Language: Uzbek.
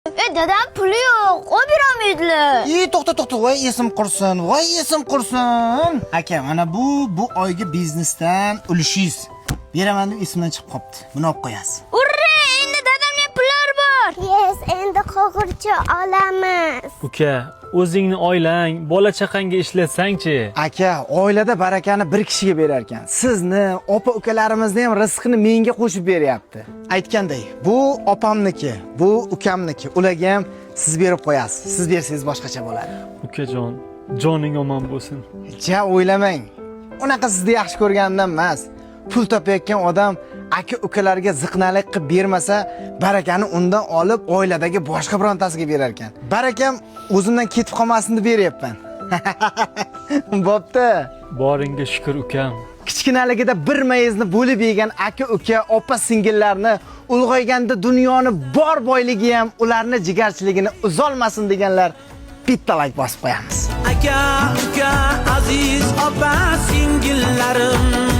E, dadam puli yo'q, olib berolmaydilar. E, to'xta, to'xta, voy esim qursin, voy esim qursin. Aka, mana bu oygi biznesdan ulushingiz. Beraman deb esimdan chiqib qolibdi. Buni olib qo'yasiz. Urra, endi dadamga pullar bor. Yes, endi qo'g'irchoq olamiz. Uka, o'zingni oilang, bola chaqangga ishlatsangchi. Aka, oilada barakani bir kishiga berar ekan. Sizni, opa ukalarimizni ham rizqini menga qo'shib beryapti. Aytganday, bu opamniki, bu ukamniki. Ularga ham siz berib qo'yasiz. Siz bersangiz boshqacha bo'ladi. Ukajon, joning omon bo'lsin. Ja o'ylamang. Unaqa sizni yaxshi ko'rganimdan emas. Pul topayotgan odam aka ukalarga ziqnalik qilib bermasa, barakani undan olib oiladagi boshqa birontasiga berar ekan. Barakam o'zimdan ketib qolmasin deb beryapman. Bo'pti. Boringga shukur ukam. Kichkinaligida bir mayizni bo'lib yegan aka uka, opa singillarni ulg'ayganda dunyoni bor boyligi ham ularni jigarchiligini uzolmasin deganlar bitta like bosib qo'yamiz. Aka, uka, aziz opa, singillarim.